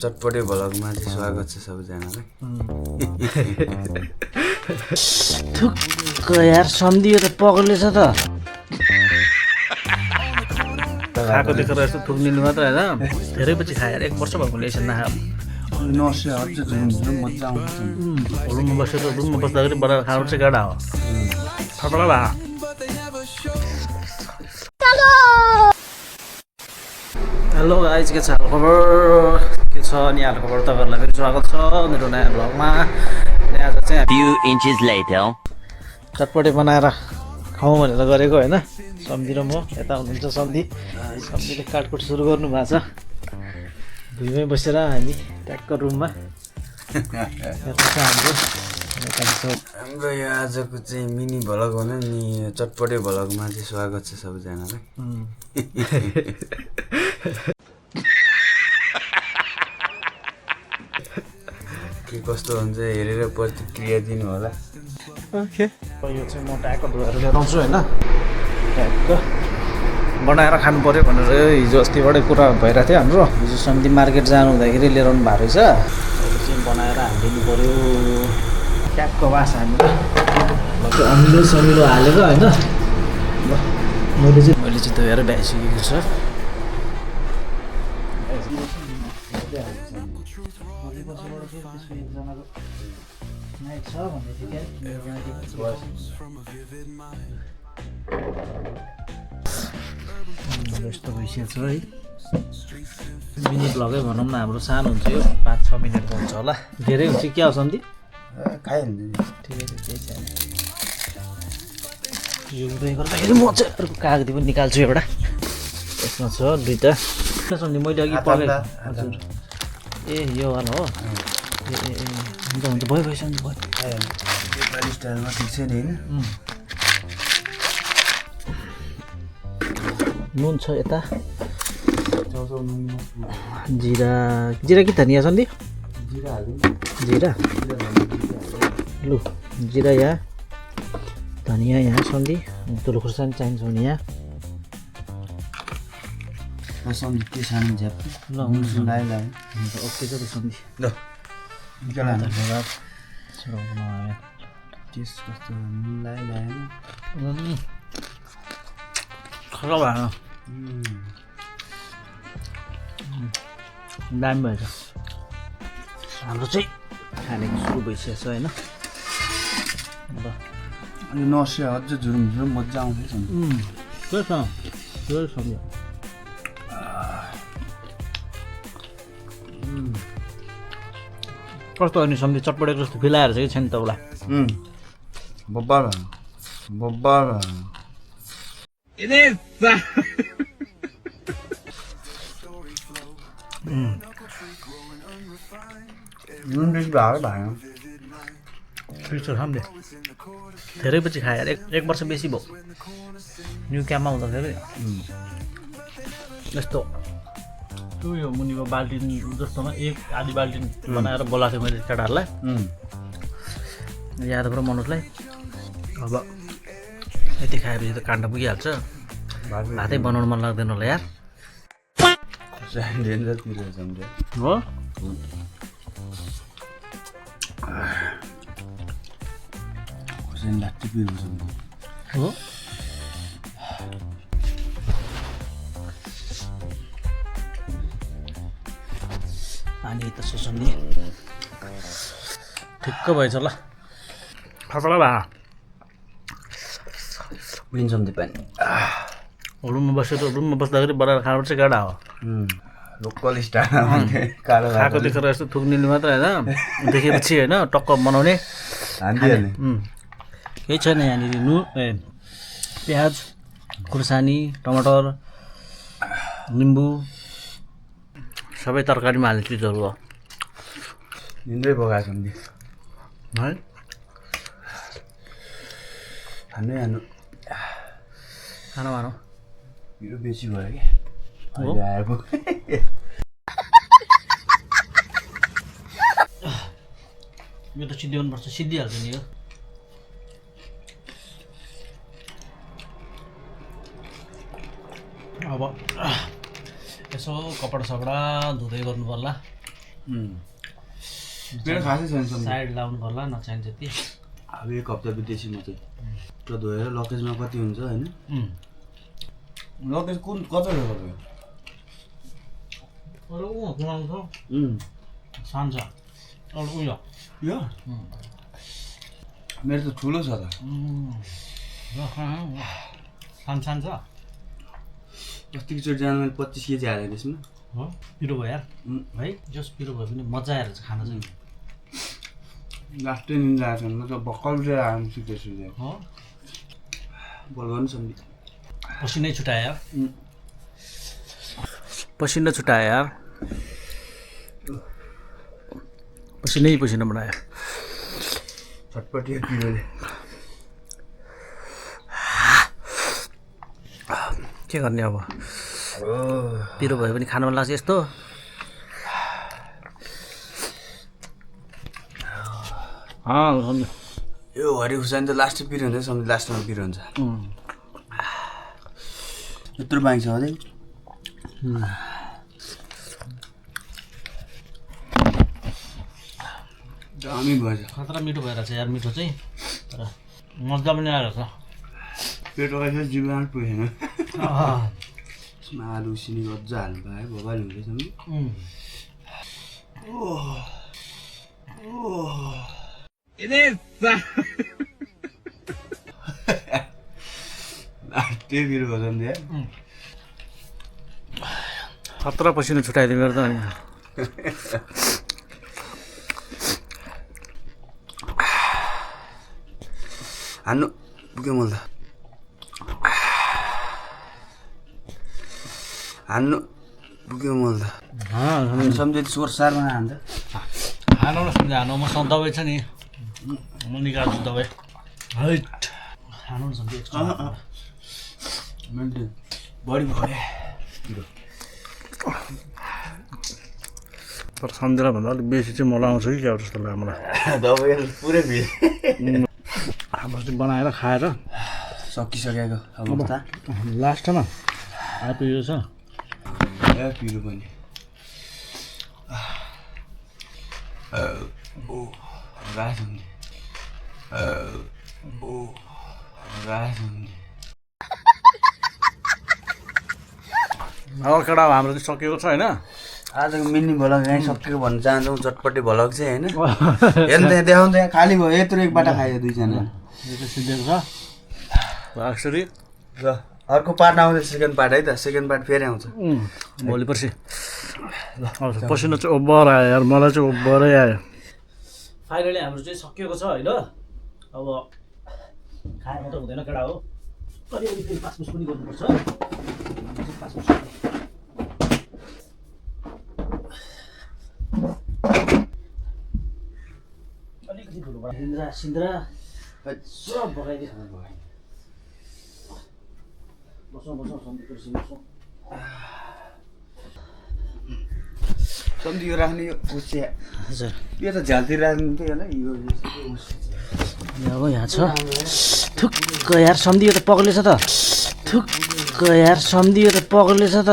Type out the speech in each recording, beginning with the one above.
चटपटे भ्लगमा चाहिँ स्वागत छ सबैजनालाई। थुक्क यार सम्धियो त पगलेछ त खाएको देखेर यस्तो थुक्निनु मात्र होइन धेरै पछि खाएर 1 वर्ष भएको लेसन नखा नर्सिया अझ झुम मजा आउँछ। रुममा बसेर रुममा बस्दाखेरि बनाएर खानु चाहिँ गाडा हो थपडा भा। हेलो गाइज के छ खबर के छ नि हाल खबर तपाईँहरूलाई फेरि स्वागत छ मेरो नयाँ भ्लगमा। आज चाहिँ few inches later चटपटे बनाएर खाउँ भनेर गरेको होइन। सम्धी र म यता हुनुहुन्छ सम्धीले काटकुट सुरु गर्नु भएको छ। भुइँमै बसेर हामी ट्याक्क रुममा यता छ हाम्रो यो आजको चाहिँ मिनी भ्लग हो नि, चटपटे भ्लगमा चाहिँ स्वागत छ सबैजनालाई। के कस्तो हुन्छ हेरेर प्रतिक्रिया दिनु होला। ओके यो चाहिँ म ट्याक्क धोएर लिएर आउँछु होइन। ट्याक्क बनाएर खानु पऱ्यो भनेर हिजो अस्तिबाटै कुरा भइरहेको थियो हाम्रो। हिजो सम्धि मार्केट जानु हुँदाखेरि लिएर आउनु भएको रहेछ। अहिले चाहिँ बनाएर हालिदिनु पऱ्यो ट्याक्क बास हामीले अमिलो समिलो हालेर होइन। मैले चाहिँ धोएर भ्याइसकेको छ। यस्तो भइसकेको छ है। मिनी भ्लगै भनौँ न, हाम्रो सानो हुन्छ यो 5-6 मिनटको हुन्छ होला। धेरै हुन्छ क्या हो सम्धि खाइहाल्नु ठिकै छ केही छैन। यो उदय गर्दाखेरि म चाहिँ अर्को कागती पनि निकाल्छु एउटा। यसमा छ 2टा सम्धि मैले अघि पकाएको। हजुर ए यो वाला हो। ए ए ए हुन्छ हुन्छ भयो सम्धि भयो। नेपाली स्टाइलमा ठिक छ नि होइन। नुन छ यता, जिरा कि धनिया सम्धि? जिरा लु जिरा यहाँ, धनिया यहाँ सम्धि, तुलु खुर्सानी चाहिन्छ भने यहाँ सम्झि के सानो झ्याप ल हुन्छ लाइ ओके छ त सम्धि। ल निकाल धन्यवाद। टेस्ट कस्तो लाइ लाएन खरा भएन दामी भएछ। हाम्रो चाहिँ खानेको सुरु भइसकेको छ होइन। ल यो नर्सिया अझ झुम मजा आउँछ। के छ त्यो सम्झ्यो कस्तो अनि सम्झि चटपटेको जस्तो फिल आएर चाहिँ छैन तपाईँलाई? बब्बर नुन बेसी भएको भएन। ठिक छ सम्झे धेरै पछि खाएर 1 वर्ष बेसी भयो। न्यु क्याम्पमा हुँदाखेरि यस्तो त्यो यो मुनिको बाल्टिन जस्तोमा आधी बाल्टिन बनाएर बोलाएको थिएँ मैले केटाहरूलाई, यादव र मनोजलाई। अब यति खाएपछि त काण्ड पुगिहाल्छ। भातै बनाउनु मन लाग्दैन होला यार हो। हो पानी त सोच्ने ठिक्क भएछ ल फसला भा लिन्छौँ त्यो पानी। रुममा बस्दाखेरि बनाएर खानु चाहिँ गाडा हो। लोकल स्टाइल खाएको देखेर यस्तो थुक्निनु मात्र होइन, देखेपछि होइन टक्क बनाउने केही छैन। यहाँनिर प्याज खुर्सानी टमाटर निम्बु सबै तरकारीमा हाल्ने चिजहरू हो। निन्द्रै बगाएको छ नि है खानु यो बेसी भयो कि हो। आएको यो त सिद्धिनुपर्छ, सिद्धिहाल्छ नि यो। अब यसो कपडा सपडा धुँदै गर्नु पर्ला। मेरो खासै छैन सम्झी साइड लाउनु पर्ला नचाहिन्छ त्यति अब एक हप्ता बितेपछि म चाहिँ त्यो धोएर लकेजमा कति हुन्छ होइन लकेज कुन कता छ तपाईँ अरू घुमाउँछ सान्छ अरू उयो यो मेरो त ठुलो छ त सानसान छ अस्तिको चोटि जानु मैले 25 केजी हालेँ त्यसमा हो पिरो भयो यार है जस पिरो भयो भने मजा आएर चाहिँ खाना चाहिँ लास्टै निन्दा आएको छ म त भर्खर उठेर आउनु सिक्दैछु हो बोल गर्नु सम्झि पसिनै छुट्यायो यार पसिना छुट्यायो यार पसिना बनायो छटपटी पिरोले के गर्ने अब पिरो भयो भने खानु मन लाग्छ यस्तो यो हरि खुर्सानी त लास्टै पिरो हुन्छ सम्झि लास्टमा पिरो हुन्छ यत्रो बाँकी छ अझै दामी भएछ खतरा मिठो भएर छ यार मिठो चाहिँ तर मजा पनि आएर छ पेट अगाडि जिब्रामा पुगेन यसमा आलु सिनी मजा हाल्नु पायो भोगाल हुँदैछ नि त्यही पिरो भन्छ नि यार खतरा पसिना छुट्याइदियो मेरो त अनि हान्नु पुग्यो मैले त हान्नु पुग्यो मैले त सम्झे स्वर सारमा हान्छ खानु न सम्झे हानु मसँग दबाई छ नि म निकाल्छु दबाई हैट खानु न सम्झे मेन्टेन बढी भयो तर सम्झेलाई भन्दा अलिक बेसी चाहिँ मलाई आउँछ कि क्या जस्तो लाग्यो मलाई दबाई पुरै भिड हाम्रो चाहिँ बनाएर खाएर सकिसकेको अवस्था लास्टमा आइपुगेको छ ए पिरो पनि अब केटा हाम्रो चाहिँ सकिएको छ होइन आजको मिनी भलग यहीँ सकिएको भन्न चाहन्छौँ चटपटे भलग चाहिँ होइन हेर्नु त्यहाँ देखाउनु त्यहाँ खाली भयो यत्रो एक बाटा खायो दुईजना यो चाहिँ सिद्धेको छ राक्षरी र अर्को पार्ट आउँदैछ सेकेन्ड पार्ट है त सेकेन्ड पार्ट फेरि आउँछ भोलि पर्सि पसिना चाहिँ ओभर आयो यार मलाई चाहिँ ओभरै आयो फाइनली हाम्रो चाहिँ सकिएको छ होइन अब खाएर मात्रै हुँदैन केटा हो अलिअलि फेरि पासपुस पनि गर्नुपर्छ अलिकति ठुलो सिन्द्रा सब बगाइदियो बसौँ सन्धि कुर्सी बसौँ सम्झि यो राख्ने यो कुर्सी हजुर यो त झ्यालतिर राख्नु थियो होला यो अब यहाँ छ थुक्क यार सम्धि यो त पग्लेछ त थुक्क यार सम्धि यो त पग्लेछ त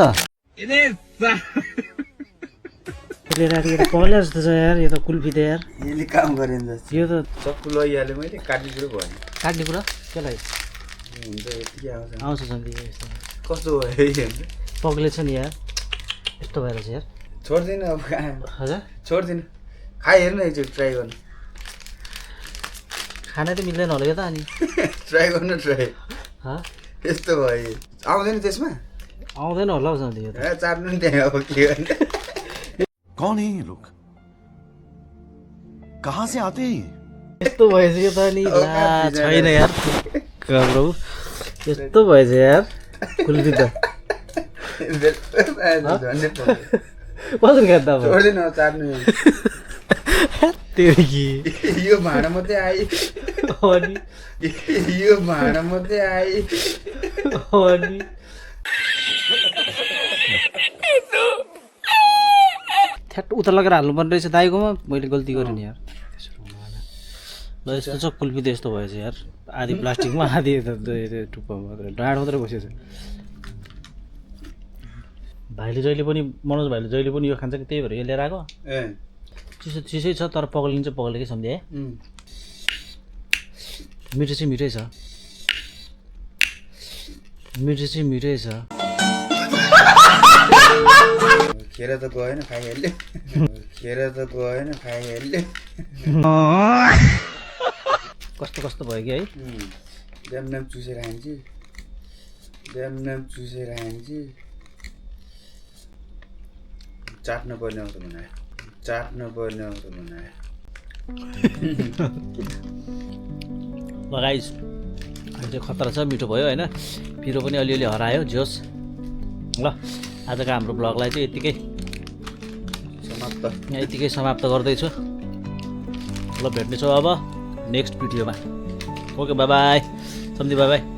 पग्ले जस्तो छ यार यो त कुल्फी त यार यसले काम गरेन जस्तो यो त चक्कु लैहालेँ मैले काट्ने कुरो भएन काट्ने कुरा केलाई हुन्छ यतिकै आउँछ आउँछ सम्धि यस्तो कस्तो भयो पग्लेछ नि यार यस्तो भएर चाहिँ यार छोड्दिनँ अब हजुर छोड्दिनँ खाइ हेर्नु एकचोटि ट्राई गर्नु खाना त मिल्दैन होला यो त अनि ट्राई गर्नु ट्राई हँ यस्तो भयो आउँदैन त्यसमा आउँदैन होला हौ सम्धि यो त चाट्नु नि त्यहाँ अब के गर्ने कौन है ये लोग कहाँ से आते हैं ये यस्तो भएछ यो त नि छैन यार प्रभु यस्तो भएछ यार कुल्फी त कसरी खाँदा अब छोड्दिनँ चाट्नु त्यो कि यो भाँडा मात्रै आयो अनि यो भाँडा मात्रै आयो अनि ठ्याट उता लगेर हाल्नुपर्ने रहेछ दाइकोमा मैले गल्ती गरेँ नि यार ल यस्तो छ कुल्फी त यस्तो भएछ यार आधी प्लास्टिकमा आधी टुप्पामा मात्रै डाँड मात्रै बसेको छ भाइले जहिले पनि मनोज भाइले जहिले पनि यो खान्छ कि त्यही भएर यो लिएर आएको ए चिसो चिसै छ तर पग्लिन्छ पग्लेकै सम्झे है मिठो चाहिँ मिठै छ मिठो चाहिँ मिठै छ खेर त गएन खाइहाल्यो खेर त गएन खाइहाल्यो कस्तो कस्तो भयो कि है ड्याम चुसेर खान्छु ड्याम चुसेर खान्छु चाट्नु पर्ने आउँछ बनायो चाट्नु पर्ने आउँछ बनायो ल गाइस अहिले खतरा छ मिठो भयो होइन पिरो पनि अलिअलि हरायो जोस् ल आजको हाम्रो ब्लगलाई चाहिँ यतिकै समाप्त गर्दैछु ल भेट्नेछौँ अब नेक्स्ट भिडियोमा ओके बाई बाई सम्झी बाई बाई